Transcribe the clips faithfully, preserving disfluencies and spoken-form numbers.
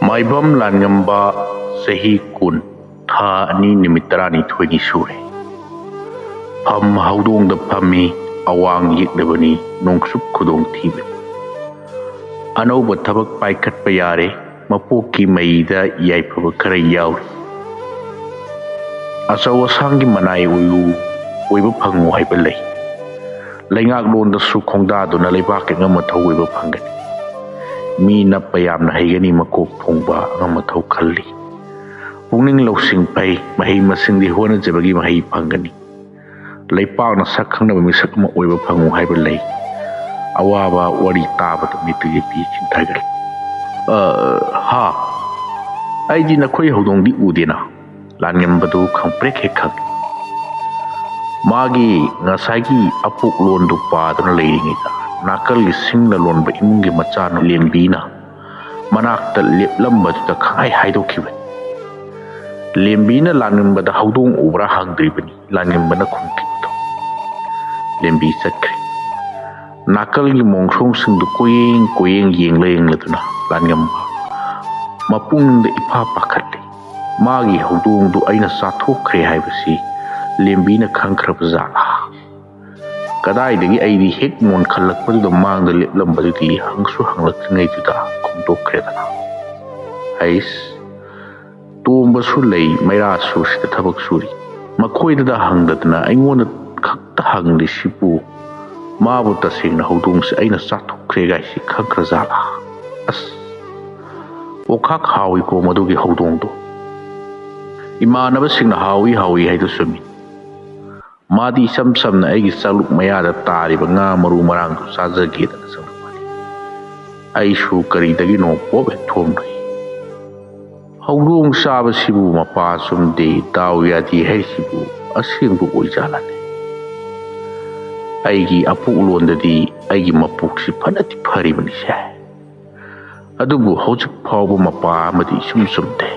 ꯃꯥꯏꯕꯝ ꯂꯥꯟꯉꯝꯕ, ꯆꯍꯤ ꯀꯨꯟ, ꯊꯥ ꯑꯅꯤ, ꯅꯨꯃꯤꯠ ꯇꯔꯥꯅꯤꯊꯣꯏꯅꯤ ꯁꯨꯔꯦ꯫ ꯐꯝ ꯍꯧꯗꯣꯡꯗ ꯐꯝꯃꯤ, ꯑꯋꯥꯡ ꯌꯦꯛꯂꯕꯅꯤ, ꯅꯣꯡꯁꯨꯛ ꯈꯨꯗꯣꯡ ꯊꯤꯕꯅꯤ꯫ ꯑꯅꯧꯕ ꯊꯕꯛ ꯄꯥꯏꯈꯠꯄ ꯌꯥꯔꯦ, ꯃꯄꯣꯛꯀꯤ ꯃꯩꯗ ꯌꯥꯏꯐꯕ ꯈꯔ ꯌꯥꯎꯔꯤ꯫ ꯑꯆꯧ ꯑꯁꯥꯡꯒꯤ ꯃꯅꯥꯏ ꯑꯣꯏꯌꯨ, ꯑꯣꯏꯕ ꯐꯪꯉꯨ ꯍꯥꯏꯕ ꯂꯩ꯫ ꯂꯩꯉꯥꯛꯂꯣꯟꯗꯁꯨ ꯈꯣꯡꯗꯥꯗꯨꯅ ꯂꯩꯕꯥꯛꯀꯤ ꯑꯉꯝ ꯑꯊꯧ ꯑꯣꯏꯕ ꯐꯪꯒꯅꯤ꯫ ꯃꯤ ꯅꯞꯄ ꯌꯥꯝꯅ ꯍꯩꯒꯅꯤ, ꯃꯀꯣꯛ ꯊꯣꯡꯕ ꯑꯉꯝ ꯑꯊꯧ ꯈꯜꯂꯤ꯫ ꯄꯨꯛꯅꯤꯡ ꯂꯧꯁꯤꯡ ꯐꯩ, ꯃꯍꯩ ꯃꯁꯤꯡꯗꯤ ꯍꯣꯠꯅꯖꯕꯒꯤ ꯃꯍꯩ ꯐꯪꯒꯅꯤ꯫ ꯂꯩꯄꯥꯛꯅ ꯁꯛ ꯈꯪꯅꯕ ꯃꯤꯁꯛ ꯑꯃ ꯑꯣꯏꯕ ꯐꯪꯉꯨ ꯍꯥꯏꯕ ꯂꯩ꯫ ꯑꯋꯥꯕ ꯋꯥꯔꯤ ꯇꯥꯕꯗ ꯃꯤꯠꯇꯒꯤ ꯄꯤ ꯆꯤꯡꯊꯈ꯭ꯔꯦ꯫ "ꯑ, ꯍꯥ? ꯑꯩꯗꯤ ꯅꯈꯣꯏ ꯍꯧꯗꯣꯡꯗꯤ ꯎꯗꯦꯅ?" ꯂꯥꯟꯉꯝꯕꯗꯨ ꯈꯪꯄ꯭ꯔꯦꯛ ꯍꯦꯛ ꯈꯪꯉꯤ꯫ ꯃꯥꯒꯤ ꯉꯁꯥꯏꯒꯤ ꯑꯄꯣꯛꯂꯣꯟꯗꯨ ꯄꯥꯗꯨꯅ ꯂꯩꯔꯤꯉꯩꯗ, ꯅꯥꯀꯜꯒꯤ ꯁꯤꯡꯅ ꯂꯣꯟꯕ ꯏꯃꯨꯡꯒꯤ ꯃꯆꯥꯅꯨ ꯂꯦꯝꯕꯤꯅ ꯃꯅꯥꯛꯇ ꯂꯦꯞꯂꯝꯕꯗꯨꯗ ꯈꯪꯍꯥꯏ ꯍꯥꯏꯗꯣꯛꯈꯤꯕꯅꯤ꯫ ꯂꯦꯝꯕꯤꯅ ꯂꯥꯟꯉꯝꯕꯗ "ꯍꯧꯗꯣꯡ ꯎꯕ꯭ꯔꯥ?" ꯍꯪꯗ꯭ꯔꯤꯕꯅꯤ꯫ ꯂꯥꯟꯉꯝꯕꯅ ꯈꯨꯝꯈꯤꯕꯗꯣ꯫ ꯂꯦꯝꯕꯤ ꯆꯠꯈ꯭ꯔꯦ꯫ ꯅꯥꯀꯜꯒꯤ ꯃꯣꯡꯁꯣꯡꯁꯤꯡꯗꯨ ꯀꯣꯏꯌꯦꯡ ꯀꯣꯏꯌꯦꯡ ꯌꯦꯡꯂ ꯌꯦꯡꯂꯗꯨꯅ ꯂꯥꯟꯉꯝꯕ ꯃꯄꯨꯛꯅꯤꯡꯗ ꯏꯐꯥ ꯄꯥꯈꯠꯂꯤ꯫ ꯃꯥꯒꯤ ꯍꯧꯗꯣꯡꯗꯨ ꯑꯩꯅ ꯆꯥꯊꯣꯛꯈ꯭ꯔꯦ ꯍꯥꯏꯕꯁꯤ ꯂꯦꯝꯕꯤꯅ ꯈꯪꯈ꯭ꯔꯕ ꯖꯥꯠꯂꯥ? ꯀꯗꯥꯏꯗꯒꯤ ꯑꯩꯗꯤ ꯍꯦꯛ ꯅꯣꯟꯈꯠꯂꯛꯄꯗꯨꯗ ꯃꯥꯡꯗ ꯂꯦꯞꯂꯝꯕꯗꯨꯗꯤ ꯍꯪꯁꯨ ꯍꯪꯂꯛꯇ꯭ꯔꯤꯉꯩꯗꯨꯗ ꯈꯨꯝꯗꯣꯛꯈ꯭ꯔꯦꯗꯅ꯫ ꯍꯩꯁ, ꯇꯣꯝꯕꯁꯨ ꯂꯩ, ꯃꯩꯔꯥꯁꯨ ꯁꯤꯗ ꯊꯕꯛ ꯁꯨꯔꯤ꯫ ꯃꯈꯣꯏꯗꯨꯗ ꯍꯪꯗꯗꯅ ꯑꯩꯉꯣꯟꯗ ꯈꯛꯇ ꯍꯪꯂꯤꯁꯤꯕꯨ, ꯃꯥꯕꯨ ꯇꯁꯦꯡꯅ ꯍꯧꯗꯣꯡꯁꯦ ꯑꯩꯅ ꯆꯥꯊꯣꯛꯈ꯭ꯔꯦ ꯒꯥꯏꯁꯤ ꯈꯪꯈ꯭ꯔꯖꯥꯠꯂꯥ? ꯑꯁ, ꯑꯣꯈꯥꯛ ꯍꯥꯎꯏꯀꯣ ꯃꯗꯨꯒꯤ ꯍꯧꯗꯣꯡꯗꯣ꯫ ꯏꯃꯥꯟꯅꯕꯁꯤꯡꯅ ꯍꯥꯎꯏ ꯍꯥꯎꯏ ꯍꯥꯏꯗꯨ ꯆꯨꯝꯃꯤ꯫ ꯃꯥꯗꯤ ꯏꯆꯝ ꯆꯝꯅ ꯑꯩꯒꯤ ꯆꯥꯂꯨꯛ ꯃꯌꯥꯗ ꯇꯥꯔꯤꯕ ꯉꯥ ꯃꯔꯨ ꯃꯔꯥꯡꯗꯨ ꯆꯥꯖꯒꯦꯗꯅ ꯆꯪꯂꯛꯄꯅꯤ꯫ ꯑꯩꯁꯨ ꯀꯔꯤꯗꯒꯤꯅꯣ ꯄꯣꯞ ꯍꯦꯛ ꯊꯣꯝꯂꯨꯏ꯫ ꯍꯧꯗꯣꯡ ꯆꯥꯕꯁꯤꯕꯨ ꯃꯄꯥ ꯆꯨꯝꯗꯦ, ꯗꯥꯎ ꯌꯥꯗꯦ ꯍꯥꯏꯔꯤꯁꯤꯕꯨ ꯑꯁꯦꯡꯕ ꯑꯣꯏꯖꯥꯠꯂꯅꯦ? ꯑꯩꯒꯤ ꯑꯄꯣꯛꯂꯣꯟꯗꯗꯤ ꯑꯩꯒꯤ ꯃꯄꯣꯛꯁꯤ ꯐꯅꯗꯤ ꯐꯔꯤꯕꯅꯤꯁꯦ꯫ ꯑꯗꯨꯕꯨ ꯍꯧꯖꯤꯛ ꯐꯥꯎꯕ ꯃꯄꯥ ꯑꯃꯗꯤ ꯏꯆꯨꯝ ꯆꯨꯝꯗꯦ꯫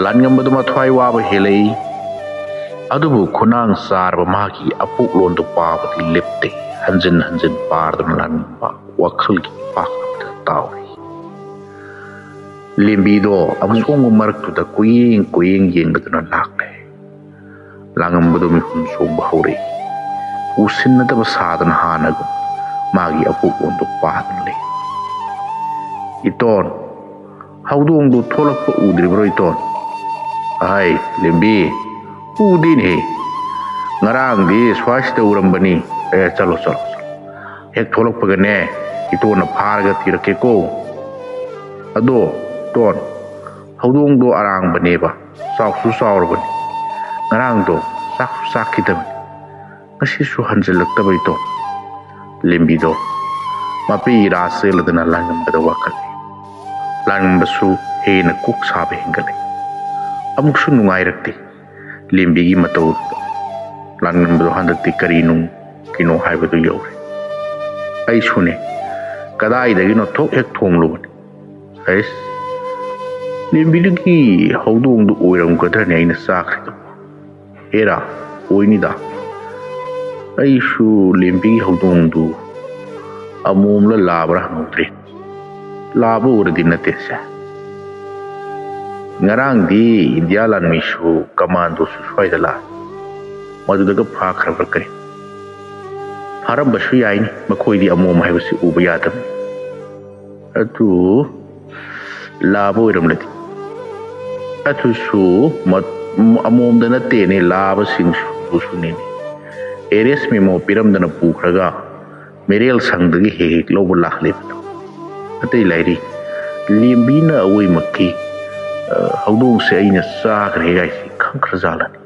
ꯂꯥꯟꯉꯝꯕꯗꯨ ꯃꯊ꯭ꯋꯥꯏ ꯋꯥꯕ ꯍꯦꯜꯂꯛꯏ꯫ ꯑꯗꯨꯕꯨ ꯈꯨꯅꯥꯡ ꯆꯥꯔꯕ ꯃꯥꯒꯤ ꯑꯄꯣꯛꯂꯣꯟꯗꯨ ꯄꯥꯕꯗꯤ ꯂꯦꯞꯇꯦ꯫ ꯍꯟꯖꯤꯟ ꯍꯟꯖꯤꯟ ꯄꯥꯔꯗꯨꯅ ꯂꯥꯟꯉꯝꯕ ꯋꯥꯈꯜꯒꯤ ꯏꯄꯥꯛ ꯑꯃꯗ ꯇꯥꯎꯔꯤ꯫ ꯂꯦꯝꯕꯤꯗꯣ ꯑꯃꯁꯣꯡꯕ ꯃꯔꯛꯇꯨꯗ ꯀꯨꯌꯦꯡ ꯀꯨꯌꯦꯡ ꯌꯦꯡꯂꯗꯨꯅ ꯂꯥꯛꯂꯦ꯫ ꯂꯥꯡꯉꯝꯕꯗꯣ ꯃꯤꯍꯨꯟ ꯆꯣꯡꯕ ꯍꯧꯔꯛꯏ꯫ ꯎꯁꯤꯟꯅꯗꯕ ꯁꯥꯗꯅ ꯍꯥꯟꯅꯒꯨꯝ ꯃꯥꯒꯤ ꯑꯄꯣꯛꯂꯣꯟꯗꯣ ꯄꯥꯗꯨꯅ ꯂꯩ꯫ "ꯏꯇꯣꯟ, ꯍꯧꯗꯣꯡꯗꯣ ꯊꯣꯛꯂꯛꯄ ꯎꯗ꯭ꯔꯤꯕ꯭ꯔꯣ ꯏꯇꯣꯟ?" "ꯑꯍꯩ, ꯂꯦꯝꯕꯤ, ꯎꯗꯦꯅꯦꯍꯦ꯫ ꯉꯔꯥꯡꯗꯤ ꯁ꯭ꯋꯥꯏꯁꯤꯗ ꯎꯔꯝꯕꯅꯤ꯫ ꯑꯦ, ꯆꯠꯂꯣ, ꯆꯠꯂꯣ, ꯆꯠꯂꯣ꯫ ꯍꯦꯛ ꯊꯣꯛꯂꯛꯄꯒꯅꯦ, ꯏꯇꯣꯟꯅ ꯐꯥꯔꯒ ꯊꯤꯔꯛꯀꯦꯀꯣ꯫ ꯑꯗꯣ, ꯏꯇꯣꯟ, ꯍꯧꯗꯣꯡꯗꯣ ꯑꯔꯥꯡꯕꯅꯦꯕ, ꯆꯥꯎꯁꯨ ꯆꯥꯎꯔꯕꯅꯤ꯫ ꯉꯔꯥꯡꯗꯣ ꯆꯥꯛꯁꯨ ꯆꯥꯈꯤꯗꯕꯅꯤ꯫ ꯉꯁꯤꯁꯨ ꯍꯟꯖꯤꯜꯂꯛꯇꯕ ꯏꯇꯣꯟ꯫" ꯂꯦꯝꯕꯤꯗꯣ ꯃꯄꯤ ꯏꯔꯥ ꯆꯦꯜꯂꯗꯅ ꯂꯥꯡꯉꯝꯕꯗ ꯋꯥꯀꯠꯂꯦ꯫ ꯂꯥꯡꯉꯝꯕꯁꯨ ꯍꯦꯟꯅ ꯀꯣꯛ ꯁꯥꯕ ꯍꯦꯟꯒꯠꯂꯦ꯫ ꯑꯃꯨꯛꯁꯨ ꯅꯨꯡꯉꯥꯏꯔꯛꯇꯦ ꯂꯦꯝꯕꯤꯒꯤ ꯃꯇꯧꯗꯨꯗ꯫ ꯂꯥꯡꯉꯝꯕꯗꯣ ꯍꯟꯗꯛꯇꯤ ꯀꯔꯤ ꯅꯨꯡ ꯀꯤꯅꯣ ꯍꯥꯏꯕꯗꯨ ꯌꯧꯔꯦ꯫ ꯑꯩꯁꯨꯅꯦ, ꯀꯗꯥꯏꯗꯒꯤꯅꯣ ꯊꯣꯛ ꯍꯦꯛ ꯊꯣꯡꯂꯨꯕꯅꯤ꯫ ꯑꯩꯁ, ꯂꯦꯝꯕꯤꯗꯨꯒꯤ ꯍꯧꯗꯣꯡꯗꯨ ꯑꯣꯏꯔꯝꯒꯗ꯭ꯔꯅꯦ ꯑꯩꯅ ꯆꯥꯈ꯭ꯔꯤꯗꯨꯕꯨ? ꯑꯦꯔꯥ, ꯑꯣꯏꯅꯤꯗ꯫ ꯑꯩꯁꯨ ꯂꯦꯝꯕꯤꯒꯤ ꯍꯧꯗꯣꯡꯗꯨ ꯑꯃꯣꯝꯂ ꯂꯥꯕ꯭ꯔꯥ ꯍꯪꯍꯧꯗ꯭ꯔꯦ꯫ ꯂꯥꯕ ꯑꯣꯏꯔꯗꯤ ꯅꯠꯇꯦꯁꯦ꯫ ꯉꯔꯥꯡꯗꯤ ꯏꯟꯗꯤꯌꯥ ꯂꯥꯟꯃꯤꯁꯨ ꯀꯃꯥꯟꯗꯣꯁꯨ ꯁ꯭ꯋꯥꯏꯗ ꯂꯥꯛꯑꯦ꯫ ꯃꯗꯨꯗꯒ ꯐꯥꯈ꯭ꯔꯕ꯭ꯔꯥ ꯀꯔꯤ? ꯐꯥꯔꯝꯕꯁꯨ ꯌꯥꯏꯅꯤ, ꯃꯈꯣꯏꯗꯤ ꯑꯃꯣꯝ ꯍꯥꯏꯕꯁꯤ ꯎꯕ ꯌꯥꯗꯕꯅꯤ꯫ ꯑꯗꯨ ꯂꯥꯕ ꯑꯣꯏꯔꯝꯂꯗꯤ? ꯑꯗꯨꯁꯨ ꯃ-, ꯑꯃꯣꯝꯗ ꯅꯠꯇꯦꯅꯦ, ꯂꯥꯕꯁꯤꯡꯁꯨꯅꯤꯅꯦ꯫ ꯑꯦꯔꯦꯁ ꯃꯦꯃꯣ ꯄꯤꯔꯝꯗꯅ ꯄꯨꯈ꯭ꯔꯒ ꯃꯦꯔꯦꯜ ꯁꯪꯗꯒꯤ ꯍꯦꯛ ꯍꯦꯛ ꯂꯧꯕ ꯂꯥꯛꯂꯤꯕꯗꯣ꯫ ꯑꯇꯩ ꯂꯥꯏꯔꯤ, ꯂꯦꯝꯕꯤꯅ ꯑꯋꯣꯏꯃꯛꯀꯤ, ꯑ, ꯍꯧꯗꯣꯡꯁꯦ ꯑꯩꯅ ꯆꯥꯈ꯭ꯔꯦ ꯍꯥꯏꯁꯤ ꯈꯪꯈ꯭ꯔꯖꯥꯠꯂꯅꯤ꯫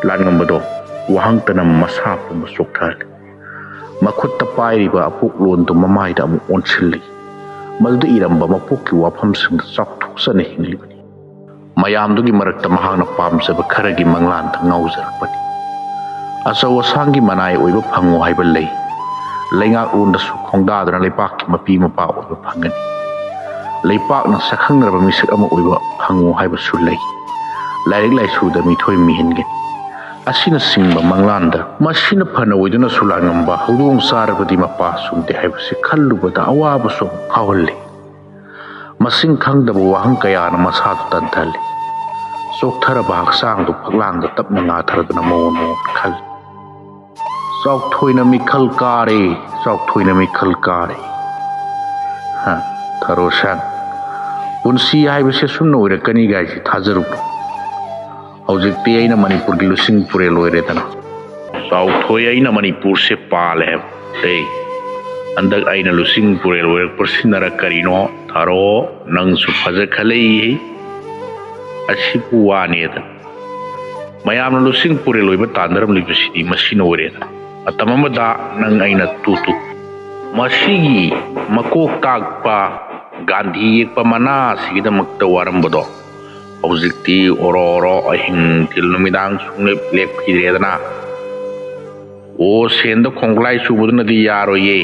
ꯂꯥꯟꯉꯝꯕꯗꯣ ꯋꯥꯍꯪꯇꯅ ꯃꯁꯥ ꯄꯨꯝꯕ ꯆꯣꯛꯊꯍꯜꯂꯤ꯫ ꯃꯈꯨꯠꯇ ꯄꯥꯏꯔꯤꯕ ꯑꯄꯣꯛꯂꯣꯟꯗꯨ ꯃꯃꯥꯏꯗ ꯑꯃꯨꯛ ꯑꯣꯟꯁꯤꯜꯂꯤ꯫ ꯃꯗꯨꯗ ꯏꯔꯝꯕ ꯃꯄꯣꯛꯀꯤ ꯋꯥꯐꯝꯁꯤꯡꯗ ꯆꯥꯎꯊꯣꯛꯆꯅ ꯍꯤꯡꯂꯤꯕꯅꯤ꯫ ꯃꯌꯥꯝꯗꯨꯒꯤ ꯃꯔꯛꯇ ꯃꯍꯥꯛꯅ ꯄꯥꯝꯖꯕ ꯈꯔꯒꯤ ꯃꯪꯂꯥꯟꯗ ꯉꯥꯎꯖꯔꯛꯄꯅꯤ꯫ ꯑꯆꯧ ꯑꯁꯥꯡꯒꯤ ꯃꯅꯥꯏ ꯑꯣꯏꯕ ꯐꯪꯉꯨ ꯍꯥꯏꯕ ꯂꯩ꯫ ꯂꯩꯉꯥꯛꯂꯣꯟꯗꯁꯨ ꯈꯣꯡꯗꯥꯗꯨꯅ ꯂꯩꯄꯥꯛꯀꯤ ꯃꯄꯤ ꯃꯄꯥ ꯑꯣꯏꯕ ꯐꯪꯒꯅꯤ꯫ ꯂꯩꯄꯥꯛꯅ ꯁꯛꯈꯪꯅꯔꯕ ꯃꯤꯁꯛ ꯑꯃ ꯑꯣꯏꯕ ꯐꯪꯉꯨ ꯍꯥꯏꯕꯁꯨ ꯂꯩ꯫ ꯂꯥꯏꯔꯤꯛ ꯂꯥꯏꯁꯨꯗ ꯃꯤꯊꯣꯏ ꯃꯤꯍꯦꯟꯒꯅꯤ꯫ ꯑꯁꯤꯅꯆꯤꯡꯕ ꯃꯪꯂꯥꯟꯗ ꯃꯁꯤꯅ ꯐꯅ ꯑꯣꯏꯗꯨꯅꯁꯨ ꯂꯥꯡꯉꯝꯕ ꯍꯧꯗꯣꯡ ꯆꯥꯔꯕꯗꯤ ꯃꯄꯥ ꯆꯨꯝꯗꯦ ꯍꯥꯏꯕꯁꯤ ꯈꯜꯂꯨꯕꯗ ꯑꯋꯥꯕꯁꯨ ꯑꯃꯨꯛ ꯐꯥꯎꯍꯜꯂꯤ꯫ ꯃꯁꯤꯡ ꯈꯪꯗꯕ ꯋꯥꯍꯪ ꯀꯌꯥꯅ ꯃꯁꯥꯗꯨ ꯇꯟꯊꯍꯜꯂꯤ꯫ ꯆꯣꯛꯊꯔꯕ ꯍꯛꯆꯥꯡꯗꯨ ꯐꯛꯂꯥꯡꯗ ꯇꯞꯅ ꯉꯥꯊꯔꯗꯨꯅ ꯃꯑꯣꯡ ꯃꯑꯣꯡ ꯈꯜꯂꯤ꯫ ꯆꯥꯎꯊꯣꯏꯅ ꯃꯤꯈꯜ ꯀꯥꯔꯦ, ꯆꯥꯎꯊꯣꯏꯅ ꯃꯤꯈꯜ ꯀꯥꯔꯦ꯫ ꯍ, ꯊꯔꯣ ꯁꯟ, ꯄꯨꯟꯁꯤ ꯍꯥꯏꯕꯁꯦ ꯁꯨꯝꯅ ꯑꯣꯏꯔꯛꯀꯅꯤ ꯒꯥꯏꯁꯤ ꯊꯥꯖꯔꯨꯕ꯭ꯔꯣ? ꯍꯧꯖꯤꯛꯇꯤ ꯑꯩꯅ ꯃꯅꯤꯄꯨꯔꯒꯤ ꯂꯨꯆꯤꯡ ꯄꯨꯔꯦꯜ ꯑꯣꯏꯔꯦꯗꯅ꯫ ꯆꯥꯎꯊꯣꯏ, ꯑꯩꯅ ꯃꯅꯤꯄꯨꯔꯁꯦ ꯄꯥꯜꯂꯦ ꯍꯥꯏꯕ꯫ ꯑꯦ, ꯍꯟꯗꯛ ꯑꯩꯅ ꯂꯨꯆꯤꯡ ꯄꯨꯔꯦꯜ ꯑꯣꯏꯔꯛꯄꯁꯤꯅꯔ ꯀꯔꯤꯅꯣ? ꯊꯥꯔꯣ, ꯅꯪꯁꯨ ꯐꯖ ꯈꯜꯂꯛꯏ꯫ ꯑꯁꯤꯕꯨ ꯋꯥꯅꯦꯗ꯫ ꯃꯌꯥꯝꯅ ꯂꯨꯆꯤꯡ ꯄꯨꯔꯦꯜ ꯑꯣꯏꯕ ꯇꯥꯟꯅꯔꯝꯂꯤꯕꯁꯤꯗꯤ ꯃꯁꯤꯅ ꯑꯣꯏꯔꯦꯗ꯫ ꯃꯇꯝ ꯑꯃꯗ ꯅꯪ ꯑꯩꯅ ꯇꯨ ꯇꯨ꯫ ꯃꯁꯤꯒꯤ ꯃꯀꯣꯛ ꯇꯥꯛꯄ ꯒꯥꯟꯙꯤ ꯌꯦꯛꯄ ꯃꯅꯥ ꯑꯁꯤꯒꯤꯗꯃꯛꯇ ꯋꯥꯔꯝꯕꯗꯣ ꯍꯧꯖꯤꯛꯇꯤ ꯑꯣꯔꯣ ꯑꯣꯔꯣ ꯑꯍꯤꯡ ꯅꯨꯡꯊꯤꯜ ꯅꯨꯃꯤꯗꯥꯡ ꯁꯨꯡꯂꯦꯞ ꯂꯦꯞꯈꯤꯗ꯭ꯔꯦꯗꯅ꯫ ꯑꯣ, ꯁꯦꯟꯗ ꯈꯣꯡꯒ꯭ꯂꯥꯏ ꯆꯨꯕꯗꯨꯅꯗꯤ ꯌꯥꯔꯣꯏꯌꯦ꯫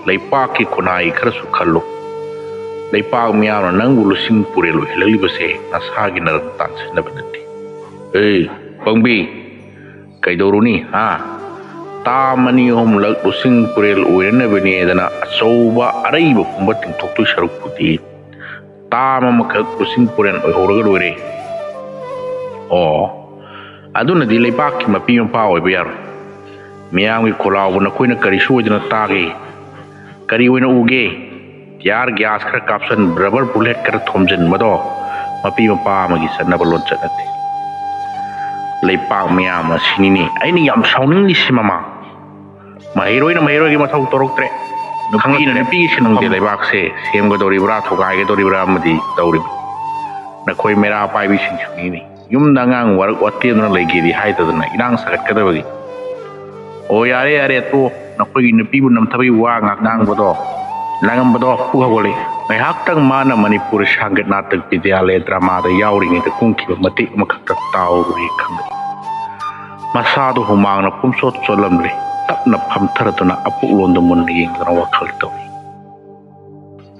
ꯂꯩꯄꯥꯛꯀꯤ ꯈꯨꯟꯅꯥꯏ ꯈꯔꯁꯨ ꯈꯜꯂꯨ꯫ ꯂꯩꯄꯥꯛ ꯃꯤꯌꯥꯝꯅ ꯅꯪꯕꯨ ꯂꯨꯆꯤꯡ ꯄꯨꯔꯦꯜ ꯑꯣꯏꯍꯜꯂꯛꯂꯤꯕꯁꯦ ꯅꯁꯥꯒꯤ ꯅꯔꯟ ꯇꯥꯟꯁꯤꯟꯅꯕ ꯅꯠꯇꯦ꯫ ꯑꯦ, ꯄꯪꯕꯤ, ꯀꯩꯗꯧꯔꯨꯅꯤ, ꯍꯥ? ꯇꯥꯝ ꯑꯅꯤ ꯑꯍꯨꯝꯂꯛ ꯂꯨꯆꯤꯡ ꯄꯨꯔꯦꯜ ꯑꯣꯏꯔꯅꯕꯅꯦꯗꯅ ꯑꯆꯧꯕ ꯑꯔꯩꯕ ꯄꯨꯝꯕ ꯇꯤꯡꯊꯣꯛꯇꯣꯏ ꯁꯔꯨꯛꯄꯨꯗꯤ ꯇꯥꯝ ꯑꯃꯈꯛ ꯂꯨꯆꯤꯡ ꯄꯨꯔꯦꯜ ꯑꯣꯏꯍꯧꯔꯒ ꯂꯣꯏꯔꯦ꯫ ꯑꯣ, ꯑꯗꯨꯅꯗꯤ ꯂꯩꯕꯥꯛꯀꯤ ꯃꯄꯤ ꯃꯄꯥ ꯑꯣꯏꯕ ꯌꯥꯔꯣꯏ꯫ ꯃꯤꯌꯥꯝꯒꯤ ꯈꯣꯜꯂꯥꯎꯕ ꯅꯈꯣꯏꯅ ꯀꯔꯤꯁꯨ ꯑꯣꯏꯗꯅ ꯇꯥꯒꯦ? ꯀꯔꯤ ꯑꯣꯏꯅ ꯎꯒꯦ? ꯇꯤꯌꯥꯔ ꯒ꯭ꯌꯥꯁ ꯈꯔ ꯀꯥꯞꯁꯟ, ꯔꯕꯔ ꯕꯨꯂꯦꯠ ꯈꯔ ꯊꯣꯝꯖꯤꯟꯕꯗꯣ ꯃꯄꯤ ꯃꯄꯥ ꯑꯃꯒꯤ ꯆꯠꯅꯕ ꯂꯣꯟꯆꯠ ꯅꯠꯇꯦ꯫ ꯂꯩꯄꯥꯛ ꯃꯤꯌꯥꯝ ꯑꯁꯤꯅꯤꯅꯦ ꯑꯩꯅ ꯌꯥꯝ ꯁꯥꯎꯅꯤꯡꯂꯤꯁꯤ, ꯃꯃꯥ꯫ ꯃꯍꯩꯔꯣꯏꯅ ꯃꯍꯩꯔꯣꯏꯒꯤ ꯃꯊꯧ ꯇꯧꯔꯛꯇ꯭ꯔꯦ꯫ ꯅꯨꯄꯤꯅ ꯈꯪꯗ꯭ꯔꯦ꯫ ꯅꯨꯄꯤꯒꯤ ꯈꯪꯗꯦ ꯁꯤꯟꯐꯝ꯫ ꯂꯩꯕꯥꯛꯁꯦ ꯁꯦꯝꯒꯗꯧꯔꯤꯕ꯭ꯔꯥ, ꯊꯨꯒꯥꯏꯒꯗꯧꯔꯤꯕ꯭ꯔꯥ ꯑꯃꯗꯤ ꯇꯧꯔꯤꯕ꯫ ꯅꯈꯣꯏ ꯃꯩꯔꯥ ꯄꯥꯏꯕꯤꯁꯤꯡꯁꯨꯅꯤꯅꯦ꯫ ꯌꯨꯝꯗ ꯑꯉꯥꯡ ꯋꯥꯔꯛ ꯋꯥꯇꯦꯝꯗꯨꯅ ꯂꯩꯒꯦꯗꯤ ꯍꯥꯏꯗꯗꯅ ꯏꯔꯥꯡ ꯁꯥꯒꯠꯀꯗꯕꯒꯤ꯫ ꯑꯣ, ꯌꯥꯔꯦ, ꯌꯥꯔꯦ, ꯇꯣꯛꯑꯣ꯫ ꯅꯈꯣꯏꯒꯤ ꯅꯨꯄꯤꯕꯨ ꯅꯝꯊꯕꯒꯤ ꯋꯥ ꯉꯥꯡ ꯉꯥꯡꯕꯗꯣ, ꯂꯥꯡꯉꯝꯕꯗꯣ ꯄꯨꯛ ꯍꯧꯒꯠꯂꯦ꯫ ꯉꯥꯏꯍꯥꯛꯇꯪ ꯃꯥꯅ ꯃꯅꯤꯄꯨꯔ ꯁꯥꯡꯒꯠ ꯅꯥꯇꯛ ꯕꯤꯗ꯭ꯌꯥꯂꯌ ꯗ꯭ꯔꯃꯥꯗ ꯌꯥꯎꯔꯤꯉꯩꯗ ꯀꯨꯝꯈꯤꯕ ꯃꯇꯦꯛ ꯑꯃꯈꯛꯇ ꯇꯥꯎꯔꯨꯔꯦ ꯈꯪꯒꯅꯤ꯫ ꯃꯁꯥꯗꯨ ꯍꯨꯃꯥꯡꯅ ꯄꯨꯝꯆꯣꯠ ꯆꯣꯠꯂꯝꯂꯦ꯫ ꯇꯞꯅ ꯐꯝꯊꯔꯗꯨꯅ ꯑꯄꯣꯛꯂꯣꯟꯗ ꯃꯨꯟꯅ ꯌꯦꯡꯗꯨꯅ ꯋꯥꯈꯜ ꯇꯧꯏ꯫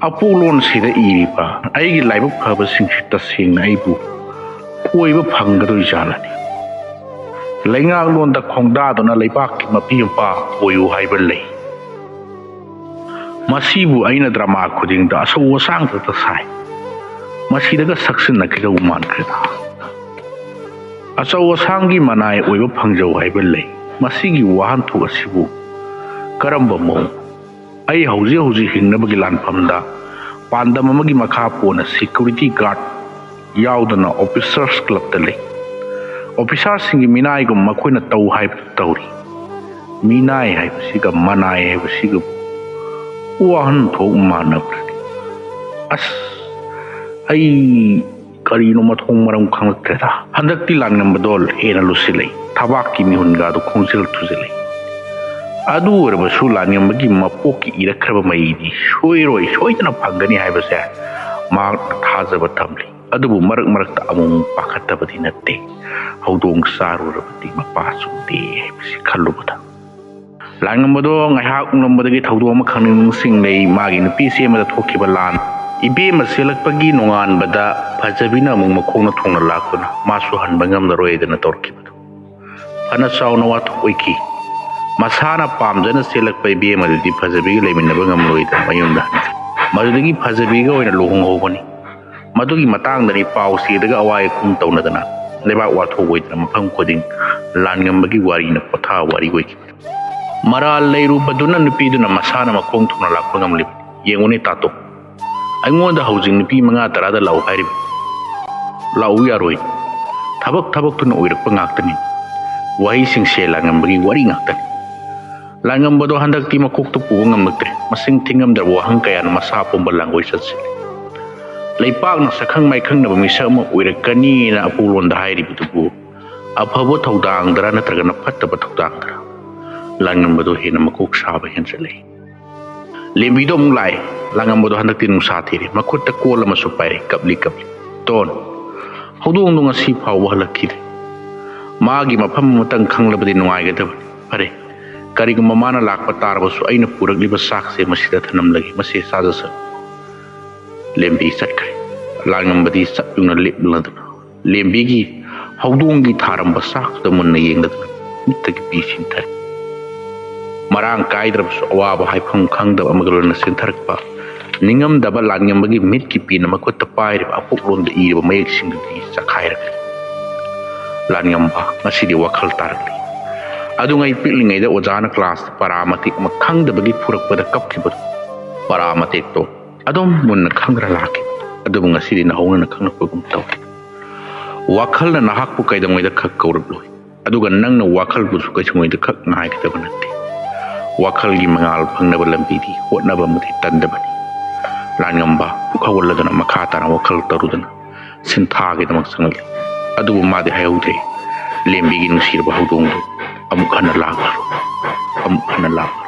ꯑꯄꯣꯛꯂꯣꯟꯁꯤꯗ ꯏꯔꯤꯕ ꯑꯩꯒꯤ ꯂꯥꯏꯕꯛ ꯐꯕꯁꯤꯡꯁꯤ ꯇꯁꯦꯡꯅ ꯑꯩꯕꯨ ꯀꯣꯏꯕ ꯐꯪꯒꯗꯣꯏꯖꯥꯠꯂꯅꯤ? ꯂꯩꯉꯥꯛꯂꯣꯟꯗ ꯈꯣꯡꯗꯥꯗꯨꯅ ꯂꯩꯕꯥꯛꯀꯤ ꯃꯄꯤ ꯃꯄꯥ ꯑꯣꯏꯌꯨ ꯍꯥꯏꯕ ꯂꯩ꯫ ꯃꯁꯤꯕꯨ ꯑꯩꯅ ꯗ꯭ꯔꯃꯥ ꯈꯨꯗꯤꯡꯗ ꯑꯆꯧ ꯑꯁꯥꯡ ꯈꯛꯇ ꯁꯥꯏ꯫ ꯃꯁꯤꯗꯒ ꯁꯛꯆꯤꯟꯅꯈꯤꯗꯧ ꯃꯥꯟꯈ꯭ꯔꯦꯗ꯫ ꯑꯆꯧ ꯑꯁꯥꯡꯒꯤ ꯃꯅꯥꯏ ꯑꯣꯏꯕ ꯐꯪꯖꯧ ꯍꯥꯏꯕ ꯂꯩ꯫ ꯃꯁꯤꯒꯤ ꯋꯥꯍꯟꯊꯣꯛ ꯑꯁꯤꯕꯨ ꯀꯔꯝꯕ ꯃꯑꯣꯡ? ꯑꯩ ꯍꯧꯖꯤꯛ ꯍꯧꯖꯤꯛ ꯍꯤꯡꯅꯕꯒꯤ ꯂꯥꯟꯐꯝꯗ ꯄꯥꯟꯗꯝ ꯑꯃꯒꯤ ꯃꯈꯥ ꯄꯣꯟꯅ ꯁꯦꯀ꯭ꯌꯨꯔꯤꯇꯤ ꯒꯥꯔꯗ ꯌꯥꯎꯗꯅ ꯑꯣꯐꯤꯁꯔꯁ ꯀ꯭ꯂꯕꯇ ꯂꯩ꯫ ꯑꯣꯐꯤꯁꯥꯔꯁꯤꯡꯒꯤ ꯃꯤꯅꯥꯏꯒꯨꯝ ꯃꯈꯣꯏꯅ ꯇꯧ ꯍꯥꯏꯕꯗꯨ ꯇꯧꯔꯤ꯫ ꯃꯤꯅꯥꯏ ꯍꯥꯏꯕꯁꯤꯒ ꯃꯅꯥꯏ ꯍꯥꯏꯕꯁꯤꯒ ꯋꯥꯍꯟꯊꯣꯛ ꯃꯥꯟꯅꯕ꯭ꯔꯅꯤ? ꯑꯁ, ꯑꯩ ꯀꯔꯤꯅꯣ ꯃꯊꯣꯡ ꯃꯔꯝ ꯈꯪꯂꯛꯇ꯭ꯔꯦꯗ꯫ ꯍꯟꯗꯛꯇꯤ ꯂꯥꯟꯉꯝꯕꯗꯣ ꯍꯦꯟꯅ ꯂꯨꯁꯤꯜꯂꯛꯏ꯫ ꯊꯕꯥꯛꯀꯤ ꯃꯤꯍꯨꯟꯒꯗꯨ ꯈꯣꯡꯖꯤꯜ ꯊꯨꯖꯤꯜꯂꯛꯏ꯫ ꯑꯗꯨ ꯑꯣꯏꯔꯕꯁꯨ ꯂꯥꯟꯉꯝꯕꯒꯤ ꯃꯄꯣꯛꯀꯤ ꯏꯔꯛꯈ꯭ꯔꯕ ꯃꯩꯗꯤ ꯁꯣꯏꯔꯣꯏ ꯁꯣꯏꯗꯅ ꯐꯪꯒꯅꯤ ꯍꯥꯏꯕꯁꯦ ꯃꯍꯥꯛꯅ ꯊꯥꯖꯕ ꯊꯝꯂꯤ꯫ ꯑꯗꯨꯕꯨ ꯃꯔꯛ ꯃꯔꯛꯇ ꯑꯃꯨꯛ ꯄꯥꯈꯠꯇꯕꯗꯤ ꯅꯠꯇꯦ꯫ ꯍꯧꯗꯣꯡ ꯆꯥꯔꯨꯔꯕꯗꯤ ꯃꯄꯥ ꯆꯨꯝꯗꯦ ꯍꯥꯏꯕꯁꯤ ꯈꯜꯂꯨꯕꯗ꯫ ꯂꯥꯟꯉꯝꯕꯗꯣ ꯉꯥꯏꯍꯥꯛ ꯎꯪꯂꯝꯕꯗꯒꯤ ꯊꯧꯗꯣꯛ ꯑꯃꯈꯛ ꯅꯤꯡꯁꯤꯡꯂꯛꯏ꯫ ꯃꯥꯒꯤ ꯅꯨꯄꯤ ꯆꯦꯟꯕꯗ ꯊꯣꯛꯈꯤꯕ ꯂꯥꯟ꯫ ꯏꯕꯦꯝꯃ ꯆꯦꯜꯂꯛꯄꯒꯤ ꯅꯣꯡꯉꯥꯟꯕꯗ ꯐꯖꯕꯤꯅ ꯑꯃꯨꯛ ꯃꯈꯣꯡꯅ ꯊꯣꯡꯅ ꯂꯥꯛꯇꯨꯅ ꯃꯥꯁꯨ ꯍꯟꯕ ꯉꯝꯂꯔꯣꯏꯗꯅ ꯇꯧꯔꯛꯈꯤꯕꯗꯨ꯫ ꯐꯅ ꯆꯥꯎꯅ ꯋꯥꯊꯣꯛ ꯑꯣꯏꯈꯤ꯫ ꯃꯁꯥꯅ ꯄꯥꯝꯖꯅ ꯆꯦꯜꯂꯛꯄ ꯏꯕꯦꯝꯃꯗꯨꯗꯤ ꯐꯖꯕꯤꯒ ꯂꯩꯃꯤꯟꯅꯕ ꯉꯝꯂꯣꯏꯗꯅ ꯃꯌꯨꯝꯗ ꯍꯟꯈꯤ꯫ ꯃꯗꯨꯗꯒꯤ ꯐꯖꯕꯤꯒ ꯑꯣꯏꯅ ꯂꯨꯍꯣꯡꯍꯧꯕꯅꯤ꯫ ꯃꯗꯨꯒꯤ ꯃꯇꯥꯡꯗꯅꯤ ꯄꯥꯎ ꯆꯦꯗꯒ ꯑꯋꯥꯏ ꯑꯈꯨꯝ ꯇꯧꯅꯗꯅ ꯂꯩꯕꯥꯛ ꯋꯥꯊꯣꯛ ꯑꯣꯏꯗꯅ ꯃꯐꯝ ꯈꯨꯗꯤꯡ ꯂꯥꯟꯉꯝꯕꯒꯤ ꯋꯥꯔꯤꯅ ꯄꯣꯊꯥ ꯋꯥꯔꯤ ꯑꯣꯏꯈꯤꯕꯅꯤ꯫ ꯃꯔꯥꯜ ꯂꯩꯔꯨꯕꯗꯨꯅ ꯅꯨꯄꯤꯗꯨꯅ ꯃꯁꯥꯅ ꯃꯈꯣꯡ ꯊꯣꯡꯅ ꯂꯥꯛꯄ ꯉꯝꯂꯤꯕꯅꯤ꯫ ꯌꯦꯡꯉꯨꯅꯦ ꯇꯥꯇꯣ, ꯑꯩꯉꯣꯟꯗ ꯍꯧꯖꯤꯛ ꯅꯨꯄꯤ ꯃꯉꯥ ꯇꯔꯥꯗ ꯂꯥꯛꯎ ꯍꯥꯏꯔꯤꯕ꯫ ꯂꯥꯛꯎ ꯌꯥꯔꯣꯏ꯫ ꯊꯕꯛ ꯊꯕꯛꯇꯨꯅ ꯑꯣꯏꯔꯛꯄ ꯉꯥꯛꯇꯅꯤ꯫ ꯋꯥꯍꯩꯁꯤꯡꯁꯦ ꯂꯥꯟꯉꯝꯕꯒꯤ ꯋꯥꯔꯤ ꯉꯥꯛꯇꯅꯤ꯫ ꯂꯥꯟꯉꯝꯕꯗꯣ ꯍꯟꯗꯛꯇꯤ ꯃꯀꯣꯛꯇ ꯄꯨꯕ ꯉꯝꯂꯛꯇ꯭ꯔꯦ꯫ ꯃꯁꯤꯡ ꯊꯤꯉꯝꯗ꯭ꯔꯕ ꯋꯥꯍꯪ ꯀꯌꯥꯅ ꯃꯁꯥ ꯄꯨꯝꯕ ꯂꯥꯡꯒꯣꯏ ꯆꯠꯁꯤꯜꯂꯤ꯫ ꯂꯩꯄꯥꯛꯅ ꯁꯛꯈꯪ ꯃꯥꯏꯈꯪꯅꯕ ꯃꯤꯁꯛ ꯑꯃ ꯑꯣꯏꯔꯛꯀꯅꯤꯅ ꯑꯄꯨꯂꯣꯟꯗ ꯍꯥꯏꯔꯤꯕꯗꯨꯕꯨ ꯑꯐꯕ ꯊꯧꯗꯥꯡꯗꯔ ꯅꯠꯇ꯭ꯔꯒꯅ ꯐꯠꯇꯕ ꯊꯧꯗꯥꯡꯗꯔ? ꯂꯥꯟꯉꯝꯕꯗꯣ ꯍꯦꯟꯅ ꯃꯀꯣꯛ ꯁꯥꯕ ꯍꯦꯟꯖꯜꯂꯛꯏ꯫ ꯂꯦꯝꯕꯤꯗꯣ ꯑꯃꯨꯛ ꯂꯥꯛꯑꯦ꯫ ꯂꯥꯡꯉꯝꯕꯗꯣ ꯍꯟꯗꯛꯇꯤ ꯅꯨꯡꯁꯥ ꯊꯤꯔꯦ꯫ ꯃꯈꯨꯠꯇ ꯀꯣꯜ ꯑꯃꯁꯨ ꯄꯥꯏꯔꯦ꯫ ꯀꯞꯂꯤ ꯀꯞꯂꯤ꯫ "ꯇꯣꯟ, ꯍꯧꯗꯣꯡꯗꯣ ꯉꯁꯤ ꯐꯥꯎꯕ ꯍꯜꯂꯛꯈꯤꯗꯦ꯫ ꯃꯥꯒꯤ ꯃꯐꯝ ꯑꯃꯇꯪ ꯈꯪꯂꯕꯗꯤ ꯅꯨꯡꯉꯥꯏꯒꯗꯕꯅꯤ꯫ ꯐꯔꯦ, ꯀꯔꯤꯒꯨꯝꯕ ꯃꯥꯅ ꯂꯥꯛꯄ ꯇꯥꯔꯕꯁꯨ ꯑꯩꯅ ꯄꯨꯔꯛꯂꯤꯕ ꯆꯥꯛꯁꯦ ꯃꯁꯤꯗ ꯊꯅꯝꯂꯒꯦ꯫ ꯃꯁꯦ ꯆꯥꯖꯁꯅꯨ꯫" ꯂꯦꯝꯕꯤ ꯆꯠꯈ꯭ꯔꯦ꯫ ꯂꯥꯡꯉꯝꯕꯗꯤ ꯆꯞ ꯌꯨꯡꯅ ꯂꯦꯞꯂꯗꯅ ꯂꯦꯝꯕꯤꯒꯤ ꯍꯧꯗꯣꯡꯒꯤ ꯊꯥꯔꯝꯕ ꯆꯥꯛꯇꯨꯗ ꯃꯨꯟꯅ ꯌꯦꯡꯂꯗꯨꯅ ꯃꯤꯠꯇꯒꯤ ꯄꯤ ꯁꯤꯟꯊꯔꯦ꯫ ꯃꯔꯥꯡ ꯀꯥꯏꯗ꯭ꯔꯕꯁꯨ ꯑꯋꯥꯕ ꯍꯥꯏꯐꯝ ꯈꯪꯗꯕ ꯑꯃꯒ ꯂꯣꯏꯅꯅ ꯆꯦꯟꯊꯔꯛꯄ ꯅꯤꯡꯉꯝꯗꯕ ꯂꯥꯟꯉꯝꯕꯒꯤ ꯃꯤꯠꯀꯤ ꯄꯦꯟꯅ ꯃꯈꯨꯠꯇ ꯄꯥꯏꯔꯤꯕ ꯑꯄꯣꯛꯂꯣꯟꯗ ꯏꯔꯤꯕ ꯃꯌꯦꯛꯁꯤꯡꯗꯨꯗꯤ ꯆꯈꯥꯏꯔꯒꯅꯤ꯫ ꯂꯥꯟꯉꯝꯕ, ꯉꯁꯤꯗꯤ ꯋꯥꯈꯜ ꯇꯥꯔꯛꯂꯤ꯫ ꯑꯗꯨꯉꯩ ꯄꯤꯛꯂꯤꯉꯩꯗ ꯑꯣꯖꯥꯅ ꯀ꯭ꯂꯥꯁꯇ ꯄꯔꯥ ꯃꯇꯦꯛ ꯑꯃ ꯈꯪꯗꯕꯒꯤ ꯐꯨꯔꯛꯄꯗ ꯀꯞꯈꯤꯕꯗꯣ, ꯄꯔꯥ ꯃꯇꯦꯛꯇꯣ ꯑꯗꯨꯝ ꯃꯨꯟꯅ ꯈꯪꯗꯅ ꯂꯥꯛꯈꯤ꯫ ꯑꯗꯨꯕꯨ ꯉꯁꯤꯗꯤ ꯅꯧꯍꯧꯅꯅ ꯈꯪꯂꯛꯄꯒꯨꯝ ꯇꯧꯏ꯫ ꯋꯥꯈꯜꯅ ꯅꯍꯥꯛꯄꯨ ꯀꯩꯗꯧꯉꯩꯗ ꯈꯛ ꯀꯧꯔꯛꯂꯣꯏ, ꯑꯗꯨꯒ ꯅꯪꯅ ꯋꯥꯈꯜꯕꯨꯁꯨ ꯀꯩꯗꯧꯉꯩꯗ ꯈꯛ ꯉꯥꯏꯒꯗꯕ ꯅꯠꯇꯦ꯫ ꯋꯥꯈꯜꯒꯤ ꯃꯉꯥꯜ ꯐꯪꯅꯕ ꯂꯝꯕꯤꯗꯤ ꯍꯣꯠꯅꯕ ꯑꯃꯗꯤ ꯇꯟꯗꯕꯅꯤ꯫ ꯂꯥꯟꯉꯝꯕ ꯄꯨꯛ ꯍꯧꯒꯠꯂꯗꯨꯅ ꯃꯈꯥ ꯇꯥꯅ ꯋꯥꯈꯜ ꯇꯧꯔꯨꯗꯅ ꯁꯤꯟꯊꯥꯒꯤꯗꯃꯛ ꯆꯪꯂꯛꯂꯤ꯫ ꯑꯗꯨꯕꯨ ꯃꯥꯗꯤ ꯍꯥꯏꯍꯧꯗ꯭ꯔꯦ꯫ ꯂꯦꯝꯕꯤꯒꯤ ꯅꯨꯡꯁꯤꯔꯕ ꯍꯧꯗꯣꯡꯗꯨ ꯑꯃꯨꯛ ꯍꯟꯅ ꯂꯥꯛꯂꯔꯣꯏ꯫ ꯑꯃꯨꯛ ꯍꯟꯅ ꯂꯥꯛꯂꯔꯣꯏ꯫